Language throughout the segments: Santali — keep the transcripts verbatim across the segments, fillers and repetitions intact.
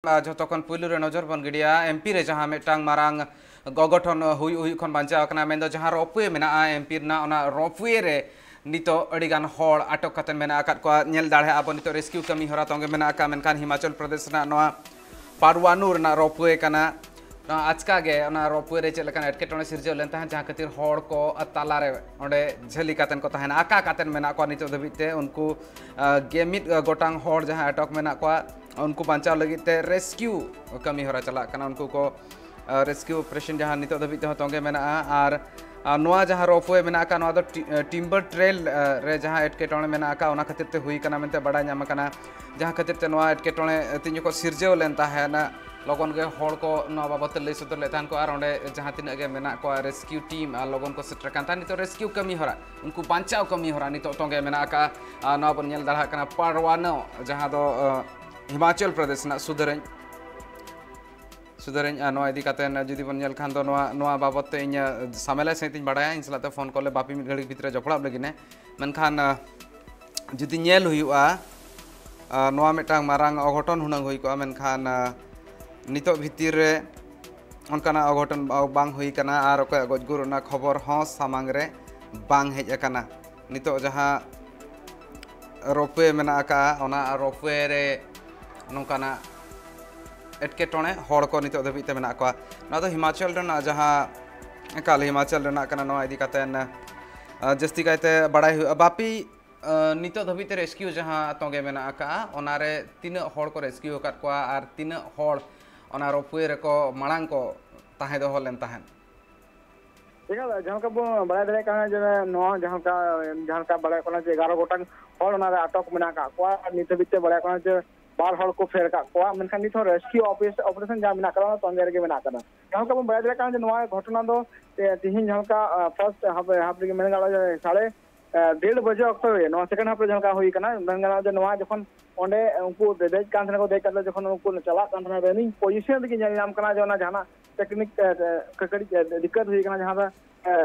ᱟᱨ ᱡᱷᱚᱛᱚ ᱠᱷᱚᱱ ᱯᱩᱭᱞᱩ ᱨᱮ ᱱᱚᱡᱚᱨ ᱵᱚᱱ ᱜᱤᱰᱤᱭᱟ ᱮᱢᱯᱤ ᱨᱮ ᱡᱟᱦᱟᱸ ᱢᱤᱫᱴᱟᱝ ᱢᱟᱨᱟᱝ ᱜᱚᱜᱚᱴᱷᱚᱱ ᱦᱩᱭᱩᱜ ᱦᱩᱭᱩᱜ ᱠᱷᱚᱱ ᱵᱟᱧᱪᱟᱣ ᱟᱠᱟᱱᱟ, ᱢᱮᱱᱫᱚ ᱡᱟᱦᱟᱸ ᱨᱳᱯᱣᱮ ᱢᱮᱱᱟᱜᱼᱟ ᱮᱢᱯᱤ ᱨᱮᱱᱟᱜ, ᱚᱱᱟ ᱨᱳᱯᱣᱮ ᱨᱮ ᱱᱤᱛᱚᱜ ᱟᱹᱰᱤ ᱜᱟᱱ ᱦᱚᱲ ᱟᱴᱚᱠ ᱠᱟᱛᱮ ᱢᱮᱱᱟᱜ ᱟᱠᱟᱫ ᱠᱚᱣᱟ᱾ ᱧᱮᱞ ᱫᱟᱲᱮᱭᱟᱜᱼᱟ ᱵᱚᱱ ᱱᱤᱛᱚᱜ ᱨᱮᱥᱠᱤᱭᱩ ᱠᱟᱹᱢᱤ ᱦᱚᱨᱟ ᱛᱚᱸᱜᱮ ᱢᱮᱱᱟᱜ ᱟᱠᱟᱫ, ᱢᱮᱱᱠᱷᱟᱱ ᱦᱤᱢᱟᱪᱚᱞ ᱯᱨᱚᱫᱮᱥ ᱨᱮᱱᱟᱜ ᱱᱚᱣᱟ ᱯᱟᱨᱣᱟᱱᱩ ᱨᱮᱱᱟᱜ ᱨᱳᱯᱣᱮ ᱠᱟᱱᱟ᱾ ᱱᱚᱣᱟ ᱟᱪᱠᱟ ᱜᱮ ᱚᱱᱟ ᱨᱳᱯᱣᱮ ᱨᱮ ᱪᱮᱫ ᱞᱮᱠᱟᱱ ᱮᱴᱠᱮᱴᱚᱬᱮ ᱥᱤᱨᱡᱟᱹᱣ ᱞᱮᱱ ᱛᱟᱦᱮᱸᱫ, ᱡᱟᱦᱟᱸ ᱠᱷᱟᱹᱛᱤᱨ ᱦᱚᱲ ᱠᱚ ᱛᱟᱞᱟᱨᱮ ᱚᱸᱰᱮ ᱡᱷᱟᱹᱞᱤ ᱠᱟᱛᱮ ᱠᱚ ᱛᱟᱦᱮᱱᱟ, ᱟᱠᱟ ᱠᱟᱛᱮ ᱢᱮᱱᱟᱜ ᱠᱚᱣᱟ ᱱᱤᱛᱚᱜ ᱫᱷᱟᱹᱵᱤᱡ ᱛᱮ᱾ ᱩᱱᱠᱩ ᱟᱸ, ᱜᱮ ᱢᱤᱫ ᱜᱚᱴᱟᱝ ᱦᱚᱲ ᱡᱟᱦᱟᱸ ᱟᱴᱚᱠ ᱢᱮᱱᱟᱜ ᱠᱚᱣᱟ, ᱩᱱᱠᱩ ᱵᱟᱧᱪᱟᱣ ᱞᱟᱹᱜᱤᱫ ᱛᱮ ᱨᱮᱥᱠᱤᱭᱩ ᱠᱟᱹᱢᱤ ᱦᱚᱨᱟ ᱪᱟᱞᱟᱜ ᱠᱟᱱᱟ᱾ ᱩᱱᱠᱩ ᱠᱚ, ᱟᱸ, ᱨᱮᱥᱠᱤᱭᱩ ᱚᱯᱟᱨᱮᱥᱚᱱ ᱡᱟᱦᱟᱸ ᱱᱤᱛᱚᱜ ᱫᱷᱟᱹᱵᱤᱡ ᱛᱮᱦᱚᱸ ᱛᱚᱸᱜᱮ ᱢᱮᱱᱟᱜᱼᱟ᱾ ᱟᱨ, ᱟᱨ ᱱᱚᱣᱟ ᱡᱟᱦᱟᱸ ᱨᱳᱯᱣᱮ ᱢᱮᱱᱟᱜ ᱟᱠᱟᱫ, ᱱᱚᱣᱟ ᱫᱚ ᱴᱤ-, ᱴᱤᱢᱵᱟᱨ ᱴᱨᱮᱞ, ᱟᱸ, ᱨᱮ ᱡᱟᱦᱟᱸ ᱮᱴᱠᱮᱴᱚᱬᱮ ᱢᱮᱱᱟᱜ ᱟᱠᱟᱫ, ᱚᱱᱟ ᱠᱷᱟᱹᱛᱤᱨ ᱛᱮ ᱦᱩᱭ ᱠᱟᱱᱟ ᱢᱮᱱᱛᱮ ᱵᱟᱰᱟᱭ ᱧᱟᱢ ᱟᱠᱟᱱᱟ᱾ ᱡᱟᱦᱟᱸ ᱠᱷᱟᱹᱛᱤᱨ ᱛᱮ ᱱᱚᱣᱟ ᱮᱴᱠᱮᱴᱚᱬᱮ ᱛᱤᱱ ᱡᱚᱠᱷᱚᱱ ᱥᱤᱨᱡᱟᱹᱣ ᱞᱮᱱ ᱛᱟᱦᱮᱸᱱᱟ, ᱞᱚᱜᱚᱱ ᱜᱮ ᱦᱚᱲ ᱠᱚ ᱱᱚᱣᱟ ᱵᱟᱵᱚᱫ ᱛᱮ ᱞᱟᱹᱭ ᱥᱚᱫᱚᱨ ᱞᱮᱫ ᱛᱟᱦᱮᱱ ᱠᱚ, ᱟᱨ ᱚᱸᱰᱮ ᱡᱟᱦᱟᱸ ᱛᱤᱱᱟᱹᱜ ᱜᱮ ᱢᱮᱱᱟᱜ ᱠᱚᱣᱟ ᱨᱮᱥᱠᱤᱭᱩ ᱴᱤᱢ, ᱟᱨ ᱞᱚᱜᱚᱱ ᱠᱚ ᱥᱮᱴᱮᱨ ᱟᱠᱟᱱ ᱛᱟᱦᱮᱸᱫ᱾ ᱱᱤᱛᱚᱜ ᱨᱮᱥᱠᱤᱭᱩ ᱠᱟᱹᱢᱤ ᱦᱚᱨᱟ, ᱩᱱᱠᱩ ᱵᱟᱧᱪᱟᱣ ᱠᱟᱹᱢᱤ ᱦᱚᱨᱟ ᱱᱤᱛᱚᱜ ᱛᱚᱸᱜᱮ ᱢᱮᱱᱟᱜ ᱟᱠᱟᱫᱼᱟ᱾ ᱟᱨ ᱱᱚᱣᱟ ᱵᱚᱱ ᱧᱮᱞ ᱫᱟᱲᱮᱭᱟᱜ ᱠᱟᱱᱟ ᱯᱟᱨᱣᱟᱱᱚ, ᱡᱟᱦᱟᱸ ᱫᱚ, ᱟᱸ, ᱦᱤᱢᱟᱪᱚᱞ ᱯᱨᱚᱫᱮᱥ ᱨᱮᱱᱟᱜ ᱥᱩᱫᱷᱟᱹᱨᱟᱹᱧ, ᱥᱩᱫᱷᱟᱹᱨᱟᱹᱧ᱾ ᱟᱨ ᱱᱚᱣᱟ ᱤᱫᱤ ᱠᱟᱛᱮ ᱡᱩᱫᱤ ᱵᱚᱱ ᱧᱮᱞ ᱠᱷᱟᱱ ᱫᱚ, ᱱᱚᱣᱟ, ᱱᱚᱣᱟ ᱵᱟᱵᱚᱫ ᱛᱮ ᱤᱧ, ᱟᱸ, ᱥᱟᱢᱮᱞᱟᱭ ᱥᱟᱺᱦᱤᱡ ᱤᱧ ᱵᱟᱲᱟᱭᱟ, ᱤᱧ ᱥᱟᱞᱟᱜ ᱛᱮ ᱯᱷᱳᱱ ᱠᱚᱞ ᱨᱮ ᱵᱟᱯᱤ ᱢᱤᱫ ᱜᱷᱟᱹᱲᱤᱡ ᱵᱷᱤᱛᱨᱤ ᱨᱮ ᱡᱚᱯᱲᱟᱣ ᱞᱟᱹᱜᱤᱫ ᱮ᱾ ᱢᱮᱱᱠᱷᱟᱱ, ᱟᱸ, ᱡᱩᱫᱤ ᱧᱮᱞ ᱦᱩᱭᱩᱜᱼᱟ, ᱟᱸ, ᱱᱚᱣᱟ ᱢᱤᱫᱴᱟᱝ ᱢᱟᱨᱟᱝ ᱚᱜᱷᱚᱴᱚᱱ ᱦᱩᱱᱟᱹᱝ ᱦᱩᱭ ᱠᱚᱜᱼᱟ, ᱢᱮᱱᱠᱷᱟᱱ, ᱟᱸ, ᱱᱤᱛᱚᱜ ᱵᱷᱤᱛᱤᱨ ᱨᱮ ᱚᱱᱠᱟᱱᱟᱜ ᱚᱜᱷᱚᱴᱚᱱ ᱵᱟ-, ᱵᱟᱝ ᱦᱩᱭ ᱠᱟᱱᱟ ᱟᱨ ᱚᱠᱚᱭᱟᱜ ᱜᱚᱡ ᱜᱩᱨ ᱨᱮᱱᱟᱜ ᱠᱷᱚᱵᱚᱨ ᱦᱚᱸ ᱥᱟᱢᱟᱝ ᱨᱮ ᱵᱟᱝ ᱦᱮᱡ ᱟᱠᱟᱱᱟ᱾ ᱱᱤᱛᱚᱜ ᱡᱟᱦᱟᱸ ᱨᱳᱯᱣᱮ ᱢᱮᱱᱟᱜ ᱟᱠᱟᱫᱼᱟ, ᱚᱱᱟ ᱨᱳᱯᱣᱮ ᱨᱮ ᱱᱚᱝᱠᱟᱱᱟᱜ ᱮᱴᱠᱮᱴᱚᱬᱮ ᱦᱚᱲ ᱠᱚ ᱱᱤᱛᱚᱜ ᱫᱷᱟᱹᱵᱤᱡ ᱛᱮ ᱢᱮᱱᱟᱜ ᱠᱚᱣᱟ᱾ ᱱᱚᱣᱟ ᱫᱚ ᱦᱤᱢᱟᱪᱚᱞ ᱨᱮᱱᱟᱜ, ᱡᱟᱦᱟᱸ ᱮᱠᱟᱞ ᱦᱤᱢᱟᱪᱚᱞ ᱨᱮᱱᱟᱜ ᱠᱟᱱᱟ᱾ ᱱᱚᱣᱟ ᱤᱫᱤ ᱠᱟᱛᱮ, ᱟᱸ, ᱡᱟᱹᱥᱛᱤ ᱠᱟᱭᱛᱮ ᱵᱟᱲᱟᱭ ᱦᱩᱭᱩᱜᱼᱟ᱾ ᱵᱟᱯᱤ, ᱟᱸ, ᱱᱤᱛᱚᱜ ᱫᱷᱟᱹᱵᱤᱡ ᱛᱮ ᱨᱮᱥᱠᱤᱭᱩ ᱡᱟᱦᱟᱸ ᱛᱚᱸᱜᱮ ᱢᱮᱱᱟᱜ ᱟᱠᱟᱫᱼᱟ, ᱚᱱᱟᱨᱮ ᱛᱤᱱᱟᱹᱜ ᱦᱚᱲ ᱠᱚ ᱨᱮᱥᱠᱤᱭᱩ ᱟᱠᱟᱫ ᱠᱚᱣᱟ ᱟᱨ ᱛᱤᱱᱟᱹᱜ ᱦᱚᱲ ᱚᱱᱟ ᱨᱳᱯᱣᱮ ᱨᱮᱠᱚ ᱢᱟᱲᱟᱝ ᱠᱚ ᱛᱟᱦᱮᱸ ᱫᱚᱦᱚ ᱞᱮᱱ ᱛᱟᱦᱮᱸᱫ? ᱮᱠᱟᱞ, ᱡᱟᱦᱟᱸ ᱞᱮᱠᱟ ᱵᱚᱱ ᱵᱟᱲᱟᱭ ᱫᱟᱲᱮᱭᱟᱜ ᱠᱟᱱᱟ ᱡᱮ ᱱᱚᱣᱟ ᱡᱟᱦᱟᱸ ᱞᱮᱠᱟ, ᱡᱟᱦᱟᱸ ᱞᱮᱠᱟ ᱵᱟᱲᱟᱭᱚᱜ ᱠᱟᱱᱟ ᱡᱮ ᱮᱜᱟᱨᱚ ᱜᱚᱴᱟᱝ ᱦᱚᱲ ᱚᱱᱟᱨᱮ ᱟᱴᱚᱠ ᱢᱮᱱᱟᱜ ᱟᱠᱟᱫ ᱠᱚᱣᱟ, ᱟᱨ ᱱᱤᱛ ᱫᱷᱟᱹᱵᱤᱡ ᱛᱮ ᱵᱟᱲᱟᱭᱚᱜ ᱠᱟᱱᱟ ᱡᱮ ᱵᱟᱨ ᱦᱚᱲ ᱠᱚ ᱯᱷᱮᱨ ᱟᱠᱟᱫ ᱠᱚᱣᱟ᱾ ᱢᱮᱱᱠᱷᱟᱱ ᱱᱤᱛ ᱦᱚᱸ ᱨᱮᱥᱠᱤᱭᱩ ᱚᱯᱟᱨᱮᱥᱚᱱ ᱡᱟᱦᱟᱸ ᱢᱮᱱᱟᱜ ᱟᱠᱟᱫᱟ, ᱚᱱᱟ ᱛᱚᱸᱜᱮ ᱨᱮᱜᱮ ᱢᱮᱱᱟᱜ ᱟᱠᱟᱫᱟ᱾ ᱡᱟᱦᱟᱸ ᱞᱮᱠᱟ ᱵᱚᱱ ᱵᱟᱲᱟᱭ ᱫᱟᱲᱮᱭᱟᱜ ᱠᱟᱱᱟ ᱡᱮ ᱱᱚᱣᱟ ᱜᱷᱚᱴᱚᱱᱟ ᱫᱚ, ᱮ, ᱛᱤᱦᱤᱧ ᱡᱟᱦᱟᱸ ᱞᱮᱠᱟ, ᱟ, ᱯᱷᱟᱨᱥᱴ ᱦᱟᱯ, ᱦᱟᱯ ᱨᱮᱜᱮ ᱢᱮᱱ ᱜᱟᱱᱚᱜᱼᱟ ᱡᱮ ᱥᱟᱲᱮ, ᱮ, ᱰᱮᱲ ᱵᱟᱡᱮ ᱚᱠᱛᱚ ᱨᱮ, ᱱᱚᱣᱟ ᱥᱮᱠᱮᱱᱰ ᱦᱟᱯ ᱨᱮ ᱡᱟᱦᱟᱸ ᱞᱮᱠᱟ ᱦᱩᱭ ᱠᱟᱱᱟ, ᱢᱮᱱ ᱜᱟᱱᱚᱜᱼᱟ ᱡᱮ ᱱᱚᱣᱟ ᱡᱚᱠᱷᱚᱱ ᱚᱸᱰᱮ ᱩᱱᱠᱩ ᱫᱮᱡ ᱠᱟᱱ ᱛᱟᱦᱮᱱᱟ ᱠᱚ, ᱫᱮᱡ ᱠᱟᱛᱮ ᱡᱚᱠᱷᱚᱱ ᱩᱱᱠᱩ ᱪᱟᱞᱟᱜ ᱠᱟᱱ ᱛᱟᱦᱮᱱᱟ, ᱨᱟᱱᱤᱝ ᱯᱚᱡᱤᱥᱚᱱ ᱨᱮᱜᱮ ᱧᱮᱞ ᱧᱟᱢ ᱠᱟᱱᱟ ᱡᱮ ᱚᱱᱟ ᱡᱟᱦᱟᱱᱟᱜ ᱴᱮᱠᱱᱤᱠ ᱠᱟᱹᱴᱤᱡ ᱫᱤᱠᱠᱟᱛ ᱦᱩᱭ ᱠᱟᱱᱟ, ᱡᱟᱦᱟᱸ ᱫᱚ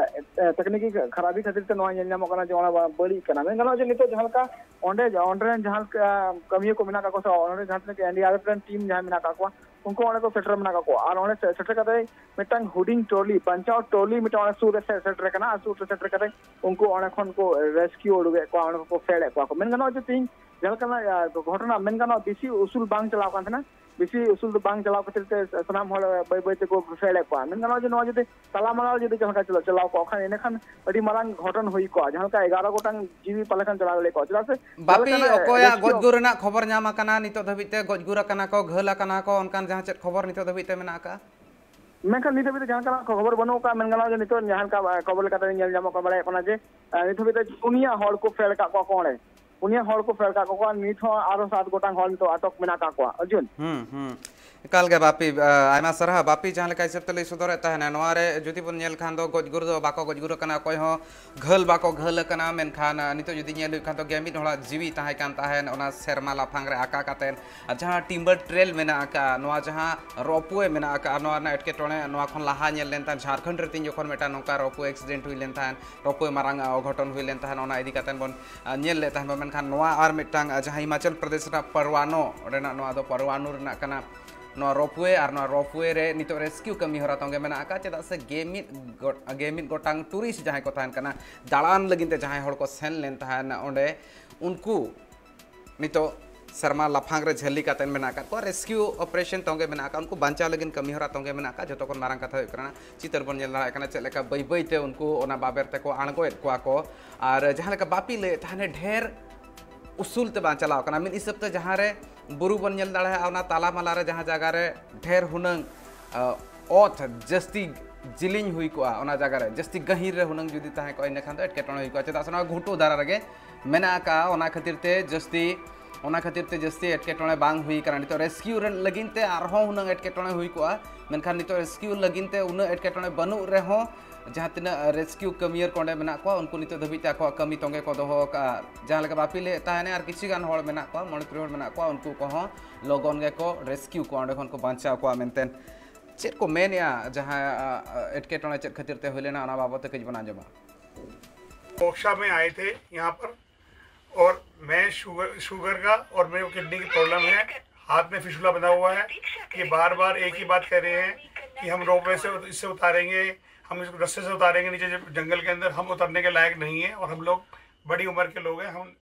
ᱛᱟᱠᱱᱤᱠᱤ ᱠᱷᱟᱨᱟᱵᱤ ᱠᱷᱟᱹᱛᱤᱨ ᱛᱮ ᱱᱚᱣᱟ ᱧᱮᱞ ᱧᱟᱢᱚᱜ ᱠᱟᱱᱟ ᱡᱮ ᱚᱱᱟ ᱵᱟᱹᱲᱤᱡ ᱠᱟᱱᱟ᱾ ᱢᱮᱱ ᱜᱟᱱᱚᱜᱼᱟ ᱡᱮ ᱱᱤᱛᱚᱜ ᱡᱟᱦᱟᱸ ᱞᱮᱠᱟ ᱚᱸᱰᱮ, ᱚᱸᱰᱮ ᱨᱮᱱ ᱡᱟᱦᱟᱸ ᱞᱮᱠᱟ ᱠᱟᱹᱢᱤᱭᱟᱹ ᱠᱚ ᱢᱮᱱᱟᱜ ᱠᱟᱜ ᱠᱚᱣᱟ ᱥᱮ ᱚᱸᱰᱮ ᱡᱟᱦᱟᱸ ᱛᱤᱱᱟᱹᱜ ᱮᱱᱰᱤᱟᱨᱮᱯᱷ ᱨᱮᱱ ᱴᱤᱢ ᱡᱟᱦᱟᱸᱭ ᱢᱮᱱᱟᱜ ᱠᱟᱜ ᱠᱚᱣᱟ, ᱩᱱᱠᱩ ᱚᱸᱰᱮ ᱠᱚ ᱥᱮᱴᱮᱨ ᱢᱮᱱᱟᱜ ᱠᱟᱜ ᱠᱚᱣᱟ᱾ ᱟᱨ ᱚᱸᱰᱮ ᱥᱮ-, ᱥᱮᱴᱮᱨ ᱠᱟᱛᱮ ᱢᱤᱫᱴᱟᱝ ᱦᱩᱰᱤᱧ ᱴᱨᱚᱞᱤ, ᱵᱟᱧᱪᱟᱣ ᱴᱨᱚᱞᱤ ᱢᱤᱫᱴᱟᱝ ᱚᱸᱰᱮ ᱥᱩᱨ ᱨᱮ ᱥᱮ-, ᱥᱮᱴᱮᱨ ᱠᱟᱱᱟ᱾ ᱟᱨ ᱥᱩᱨ ᱨᱮ ᱥᱮᱴᱮᱨ ᱠᱟᱛᱮ ᱩᱱᱠᱩ ᱚᱸᱰᱮ ᱠᱷᱚᱱ ᱠᱚ ᱨᱮᱥᱠᱤᱭᱩ ᱩᱰᱩᱠᱮᱫ ᱠᱚᱣᱟ, ᱚᱸᱰᱮ ᱠᱚ ᱯᱷᱮᱰ ᱮᱫ ᱠᱚᱣᱟ ᱠᱚ᱾ ᱢᱮᱱ ᱜᱟᱱᱚᱜᱼᱟ ᱡᱮ ᱛᱮᱦᱤᱧ ᱡᱟᱦᱟᱸ ᱞᱮᱠᱟ, ᱟ, ᱜᱷᱚᱴᱚᱱᱟ ᱢᱮᱱ ᱜᱟᱱᱚᱜᱼᱟ, ᱵᱮᱥᱤ ᱩᱥᱩᱞ ᱵᱟᱝ ᱪᱟᱞᱟᱣ ᱠᱟᱱ ᱛᱟᱦᱮᱱᱟ, ᱵᱮᱥᱤ ᱩᱥᱩᱞ ᱫᱚ ᱵᱟᱝ ᱪᱟᱞᱟᱣ ᱠᱷᱟᱹᱛᱤᱨ ᱛᱮ ᱥᱟᱱᱟᱢ ᱦᱚᱲ ᱵᱟᱹᱭ ᱵᱟᱹᱭ ᱛᱮᱠᱚ ᱯᱷᱮᱰ ᱮᱫ ᱠᱚᱣᱟ᱾ ᱢᱮᱱ ᱜᱟᱱᱚᱜᱼᱟ ᱡᱮ ᱱᱚᱣᱟ ᱡᱩᱫᱤ ᱛᱟᱞᱟ ᱢᱟᱞᱟ ᱡᱩᱫᱤ ᱡᱟᱦᱟᱸ ᱞᱮᱠᱟ ᱪᱟᱞᱟᱣ, ᱪᱟᱞᱟᱣ ᱠᱚᱜ ᱠᱷᱟᱱ, ᱮᱸᱰᱮᱠᱷᱟᱱ ᱟᱹᱰᱤ ᱢᱟᱨᱟᱝ ᱜᱷᱚᱴᱚᱱ ᱦᱩᱭ ᱠᱚᱜᱼᱟ, ᱡᱟᱦᱟᱸ ᱞᱮᱠᱟ ᱮᱜᱟᱨᱚ ᱜᱚᱴᱟᱝ ᱡᱤᱣᱤ ᱯᱟᱞᱮ ᱠᱷᱟᱱ ᱪᱟᱞᱟᱣ ᱫᱟᱲᱮ ᱠᱚᱜᱼᱟ᱾ ᱪᱮᱫᱟᱜ ᱥᱮ ᱡᱟᱦᱟᱸ ᱵᱟᱯᱤ, ᱞᱮᱠᱟᱱᱟᱜ ᱚᱠᱚᱭᱟᱜ ᱨᱮᱥᱠᱤᱭᱩ ᱜᱚᱡ ᱜᱩᱨ ᱨᱮᱱᱟᱜ ᱠᱷᱚᱵᱚᱨ ᱧᱟᱢ ᱟᱠᱟᱱᱟ ᱱᱤᱛᱚᱜ ᱫᱷᱟᱹᱵᱤᱡ ᱛᱮ? ᱜᱚᱡ ᱜᱩᱨ ᱟᱠᱟᱱᱟ ᱠᱚ, ᱜᱷᱟᱹᱞ ᱟᱠᱟᱱᱟ ᱠᱚ, ᱚᱱᱠᱟᱱ ᱡᱟᱦᱟᱸ ᱪᱮᱫ ᱠᱷᱚᱵᱚᱨ ᱱᱤᱛᱚᱜ ᱫᱷᱟᱹᱵᱤᱡ ᱛᱮ ᱢᱮᱱᱟᱜ ᱟᱠᱟᱫᱼᱟ? ᱢᱮᱱᱠᱷᱟᱱ ᱱᱤᱛ ᱦᱟᱹᱵᱤᱡ ᱛᱮ ᱡᱟᱦᱟᱸ ᱞᱮᱠᱟᱱᱟᱜ ᱠᱷᱚᱵᱚᱨ ᱵᱟᱹᱱᱩᱜ ᱟᱠᱟᱫᱼᱟ᱾ ᱢᱮᱱ ᱜᱟᱱᱚᱜᱼᱟ ᱡᱮ ᱱᱤᱛᱚᱜ ᱡᱟᱦᱟᱸ ᱞᱮᱠᱟ, ᱟ, ᱠᱷᱚᱵᱚᱨ ᱞᱮᱠᱟᱛᱮ ᱧᱮᱞ ᱧᱟᱢᱚᱜ ᱠᱟᱱᱟ, ᱵᱟᱲᱟᱭᱚᱜ ᱠᱟᱱᱟ ᱡᱮ, ᱟ, ᱱᱤᱛ ᱦᱟᱹᱵᱤᱡ ᱛᱮ ᱯᱩᱱᱭᱟᱹ ᱦᱚᱲ ᱠᱚ ᱯᱷᱮᱰ ᱟᱠᱟᱫ ᱠᱚᱣᱟ ᱠᱚ ᱚᱸᱰᱮ᱾ ᱯᱩᱱᱭᱟᱹ ᱦᱚᱲ ᱠᱚ ᱯᱷᱮᱰ ᱟᱠᱟᱫ ᱠᱚᱣᱟ᱾ ᱱᱤᱛ ᱦᱚᱸ ᱟᱨᱚ ᱥᱟᱛ ᱜᱚᱴᱟᱝ ᱦᱚᱲ ᱱᱤᱛᱚᱜ ᱟᱴᱚᱠ ᱢᱮᱱᱟᱜ ᱟᱠᱟᱫ ᱠᱚᱣᱟ, ᱚᱨᱡᱩᱱ᱾ ᱦᱩᱸ, ᱦᱩᱸ᱾ ᱮᱠᱟᱞ ᱜᱮ ᱵᱟᱯᱤ, ᱟ, ᱟᱭᱢᱟ ᱥᱟᱨᱦᱟᱣ᱾ ᱵᱟᱯᱤ ᱡᱟᱦᱟᱸ ᱞᱮᱠᱟ ᱦᱤᱥᱟᱹᱵ ᱛᱮ ᱞᱟᱹᱭ ᱥᱚᱫᱚᱨᱮᱫ ᱛᱟᱦᱮᱱᱟ, ᱱᱚᱣᱟ ᱨᱮ ᱡᱩᱫᱤ ᱵᱚᱱ ᱧᱮᱞ ᱠᱷᱟᱱ ᱫᱚ ᱜᱚᱡ ᱜᱩᱨ ᱫᱚ ᱵᱟᱠᱚ ᱜᱚᱡ ᱜᱩᱨ ᱟᱠᱟᱱᱟ, ᱚᱠᱚᱭ ᱦᱚᱸ ᱜᱷᱟᱹᱞ ᱵᱟᱠᱚ ᱜᱷᱟᱹᱞ ᱟᱠᱟᱱᱟ᱾ ᱢᱮᱱᱠᱷᱟᱱ, ᱟ, ᱱᱤᱛᱚᱜ ᱡᱩᱫᱤ ᱧᱮᱞ ᱦᱩᱭᱩᱜ ᱠᱷᱟᱱ ᱫᱚ ᱜᱮᱢᱤᱫ ᱦᱚᱲᱟᱜ ᱡᱤᱣᱤ ᱛᱟᱦᱮᱸ ᱠᱟᱱ ᱛᱟᱦᱮᱸᱫ ᱚᱱᱟ ᱥᱮᱨᱢᱟ ᱞᱟᱯᱷᱟᱝ ᱨᱮ ᱟᱠᱟ ᱠᱟᱛᱮᱫ᱾ ᱟᱨ ᱡᱟᱦᱟᱸ ᱴᱤᱢᱵᱟᱨ ᱴᱨᱮᱞ ᱢᱮᱱᱟᱜ ᱟᱠᱟᱫᱼᱟ, ᱱᱚᱣᱟ ᱡᱟᱦᱟᱸ ᱨᱳᱯᱣᱮ ᱢᱮᱱᱟᱜ ᱟᱠᱟᱫᱼᱟ, ᱱᱚᱣᱟ ᱨᱮᱱᱟᱜ ᱮᱴᱠᱮᱴᱚᱬᱮ ᱱᱚᱣᱟ ᱠᱷᱚᱱ ᱞᱟᱦᱟ ᱧᱮᱞ ᱞᱮᱱ ᱛᱟᱦᱮᱸᱫ ᱡᱷᱟᱲᱠᱷᱚᱸᱰ ᱨᱮ ᱛᱤᱧ ᱡᱚᱠᱷᱚᱱ ᱢᱤᱫᱴᱟᱝ ᱱᱚᱝᱠᱟ ᱨᱳᱯᱣᱮ ᱮᱠᱥᱤᱰᱮᱱᱴ ᱦᱩᱭ ᱞᱮᱱ ᱛᱟᱦᱮᱸᱫ, ᱨᱳᱯᱣᱮ ᱢᱟᱨᱟᱝ, ᱟ, ᱚᱜᱷᱚᱴᱚᱱ ᱦᱩᱭ ᱞᱮᱱ ᱛᱟᱦᱮᱸᱫ, ᱚᱱᱟ ᱤᱫᱤ ᱠᱟᱛᱮᱫ ᱵᱚᱱ, ᱟ, ᱧᱮᱞ ᱞᱮᱫ ᱛᱟᱦᱮᱸᱫ ᱵᱚᱱ᱾ ᱢᱮᱱᱠᱷᱟᱱ ᱱᱚᱣᱟ ᱟᱨ ᱢᱤᱫᱴᱟᱝ, ᱟ, ᱡᱟᱦᱟᱸ ᱦᱤᱢᱟᱪᱚᱞ ᱯᱨᱚᱫᱮᱥ ᱨᱮᱱᱟᱜ ᱯᱟᱨᱣᱟᱱᱚ, ᱚᱸᱰᱮᱱᱟᱜ ᱱᱚᱣᱟ ᱫᱚ ᱯᱟᱨᱣᱟᱱᱩ ᱨᱮᱱᱟᱜ ᱠᱟᱱᱟ, ᱱᱚᱣᱟ ᱨᱳᱯᱣᱮ᱾ ᱟᱨ ᱱᱚᱣᱟ ᱨᱳᱯᱣᱮ ᱨᱮ ᱱᱤᱛᱚᱜ ᱨᱮᱥᱠᱤᱭᱩ ᱠᱟᱹᱢᱤ ᱦᱚᱨᱟ ᱛᱚᱸᱜᱮ ᱢᱮᱱᱟᱜ ᱟᱠᱟᱫ᱾ ᱪᱮᱫᱟᱜ ᱥᱮ ᱜᱮᱢᱤᱫ ᱜᱚᱴ-, ᱜᱮᱢᱤᱫ ᱜᱚᱴᱟᱝ ᱴᱩᱨᱤᱥᱴ ᱡᱟᱦᱟᱸᱭ ᱠᱚ ᱛᱟᱦᱮᱱ ᱠᱟᱱᱟ, ᱫᱟᱬᱟᱱ ᱞᱟᱹᱜᱤᱫ ᱛᱮ ᱡᱟᱦᱟᱸᱭ ᱦᱚᱲ ᱠᱚ ᱥᱮᱱ ᱞᱮᱱ ᱛᱟᱦᱮᱱ ᱚᱸᱰᱮ, ᱩᱱᱠᱩ ᱱᱤᱛᱚᱜ ᱥᱮᱨᱢᱟ ᱞᱟᱯᱷᱟᱝ ᱨᱮ ᱡᱷᱟᱹᱞᱤ ᱠᱟᱛᱮ ᱢᱮᱱᱟᱜ ᱟᱠᱟᱫ ᱠᱚᱣᱟ, ᱨᱮᱥᱠᱤᱭᱩ ᱚᱯᱟᱨᱮᱥᱚᱱ ᱛᱚᱸᱜᱮ ᱢᱮᱱᱟᱜ ᱟᱠᱟᱫ, ᱩᱱᱠᱩ ᱵᱟᱧᱪᱟᱣ ᱞᱟᱹᱜᱤᱫ ᱠᱟᱹᱢᱤ ᱦᱚᱨᱟ ᱛᱚᱸᱜᱮ ᱢᱮᱱᱟᱜ ᱟᱠᱟᱫ᱾ ᱡᱚᱛᱚ ᱠᱷᱚᱱ ᱢᱟᱨᱟᱝ ᱠᱟᱛᱷᱟ ᱦᱩᱭᱩᱜ ᱠᱟᱱᱟ, ᱪᱤᱛᱟᱹᱨ ᱵᱚᱱ ᱧᱮᱞ ᱫᱟᱲᱮᱭᱟᱜ ᱠᱟᱱᱟ ᱪᱮᱫ ᱞᱮᱠᱟ ᱵᱟᱹᱭ ᱵᱟᱹᱭ ᱛᱮ ᱩᱱᱠᱩ ᱚᱱᱟ ᱵᱟᱵᱮᱨ ᱛᱮᱠᱚ ᱟᱬᱜᱚᱭᱮᱫ ᱠᱚᱣᱟ ᱠᱚ᱾ ᱟᱨ ᱡᱟᱦᱟᱸ ᱞᱮᱠᱟ ᱵᱟᱯᱤ ᱞᱟᱹᱭᱮᱫ ᱛᱟᱦᱮᱱ, ᱰᱷᱮᱨ ᱩᱥᱩᱞ ᱛᱮ ᱵᱟᱝ ᱪᱟᱞᱟᱣ ᱠᱟᱱᱟ᱾ ᱢᱤᱫ ᱦᱤᱥᱟᱹᱵ ᱛᱮ ᱡᱟᱦᱟᱸ ᱨᱮ ᱵᱩᱨᱩ ᱵᱚᱱ ᱧᱮᱞ ᱫᱟᱲᱮᱭᱟᱜᱼᱟ, ᱚᱱᱟ ᱛᱟᱞᱟ ᱢᱟᱞᱟ ᱨᱮ ᱡᱟᱦᱟᱸ ᱡᱟᱭᱜᱟ ᱨᱮ ᱰᱷᱮᱨ ᱦᱩᱱᱟᱹᱝ, ᱟ, ᱚᱛ ᱡᱟᱹᱥᱛᱤ ᱡᱤᱞᱤᱧ ᱦᱩᱭ ᱠᱚᱜᱼᱟ, ᱚᱱᱟ ᱡᱟᱭᱜᱟ ᱨᱮ ᱡᱟᱹᱥᱛᱤ ᱜᱟᱹᱦᱤᱨ ᱨᱮ ᱦᱩᱱᱟᱹᱝ ᱡᱩᱫᱤ ᱛᱟᱦᱮᱸ ᱠᱚᱜᱼᱟ, ᱤᱱᱟᱹ ᱠᱷᱟᱱ ᱫᱚ ᱮᱴᱠᱮᱴᱚᱬᱮ ᱦᱩᱭ ᱠᱚᱜᱼᱟ᱾ ᱪᱮᱫᱟᱜ ᱥᱮ ᱱᱚᱣᱟ ᱜᱷᱩᱴᱩ ᱫᱷᱟᱨᱟ ᱨᱮᱜᱮ ᱢᱮᱱᱟᱜ ᱟᱠᱟᱫᱼᱟ, ᱚᱱᱟ ᱠᱷᱟᱹᱛᱤᱨ ᱛᱮ ᱡᱟᱹᱥᱛᱤ ᱚᱱᱟ ᱠᱷᱟᱹᱛᱤᱨ ᱛᱮ ᱡᱟᱹᱥᱛᱤ ᱮᱴᱠᱮᱴᱚᱬᱮ ᱵᱟᱝ ᱦᱩᱭ ᱠᱟᱱᱟ᱾ ᱱᱤᱛᱚᱜ ᱨᱮᱥᱠᱤᱭᱩ ᱨᱮ ᱞᱟᱹᱜᱤᱫ ᱛᱮ ᱟᱨᱦᱚᱸ ᱦᱩᱱᱟᱹᱝ ᱮᱴᱠᱮᱴᱚᱬᱮ ᱦᱩᱭ ᱠᱚᱜᱼᱟ, ᱢᱮᱱᱠᱷᱟᱱ ᱱᱤᱛᱚᱜ ᱨᱮᱥᱠᱤᱭᱩ ᱞᱟᱹᱜᱤᱫ ᱛᱮ ᱩᱱᱟᱹᱜ ᱮᱴᱠᱮᱴᱚᱬᱮ ᱵᱟᱹᱱᱩᱜ ᱨᱮᱦᱚᱸ, ᱡᱟᱦᱟᱸ ᱛᱤᱱᱟᱹᱜ ᱨᱮᱥᱠᱤᱭᱩ ᱠᱟᱹᱢᱤᱭᱟᱹ ᱠᱚ ᱚᱸᱰᱮ ᱢᱮᱱᱟᱜ ᱠᱚᱣᱟ, ᱩᱱᱠᱩ ᱱᱤᱛᱚᱜ ᱫᱷᱟᱹᱵᱤᱡ ᱛᱮ ᱟᱠᱚᱣᱟᱜ ᱠᱟᱹᱢᱤ ᱛᱚᱸᱜᱮ ᱠᱚ ᱫᱚᱦᱚ ᱟᱠᱟᱫᱼᱟ᱾ ᱡᱟᱦᱟᱸ ᱞᱮᱠᱟ ᱵᱟᱯᱤ ᱞᱟᱹᱭᱮᱫ ᱛᱟᱦᱮᱱᱟ, ᱟᱨ ᱠᱤᱪᱷᱩ ᱜᱟᱱ ᱦᱚᱲ ᱢᱮᱱᱟᱜ ᱠᱚᱣᱟ, ᱢᱚᱬᱮ ᱛᱩᱨᱩᱭ ᱦᱚᱲ ᱢᱮᱱᱟᱜ ᱠᱚᱣᱟ, ᱩᱱᱠᱩ ᱠᱚᱦᱚᱸ ᱞᱚᱜᱚᱱ ᱜᱮᱠᱚ ᱨᱮᱥᱠᱤᱭᱩ ᱠᱚᱣᱟ, ᱚᱸᱰᱮ ᱠᱷᱚᱱ ᱠᱚ ᱵᱟᱧᱪᱟᱣ ᱠᱚᱣᱟ ᱢᱮᱱᱛᱮ᱾ ᱪᱮᱫ ᱠᱚ ᱢᱮᱱᱮᱜᱼᱟ, ᱡᱟᱦᱟᱸ ᱟ, ᱟ, ᱮᱴᱠᱮᱴᱚᱬᱮ ᱪᱮᱫ ᱠᱷᱟᱹᱛᱤᱨ ᱛᱮ ᱦᱩᱭ ᱞᱮᱱᱟ, ᱚᱱᱟ ᱵᱟᱵᱚᱫ ᱛᱮ ᱠᱟᱹᱡ ᱵᱚᱱ ᱟᱸᱡᱚᱢᱟ᱾ मोक्षा में आए थे यहाँ पर, और मैं शुगर शुगर का और मेरे को किडनी की प्रॉब्लम है। हाथ में फिस्टुला बंधा हुआ है। ये बार बार एक ही बात कह रहे हैं कि हम रोपवे से इससे उतारेंगे, हम इसको रस्से से उतारेंगे नीचे जब जंगल के अंदर। हम उतरने के लायक नहीं है और हम लोग बड़ी उम्र के लोग हैं। हम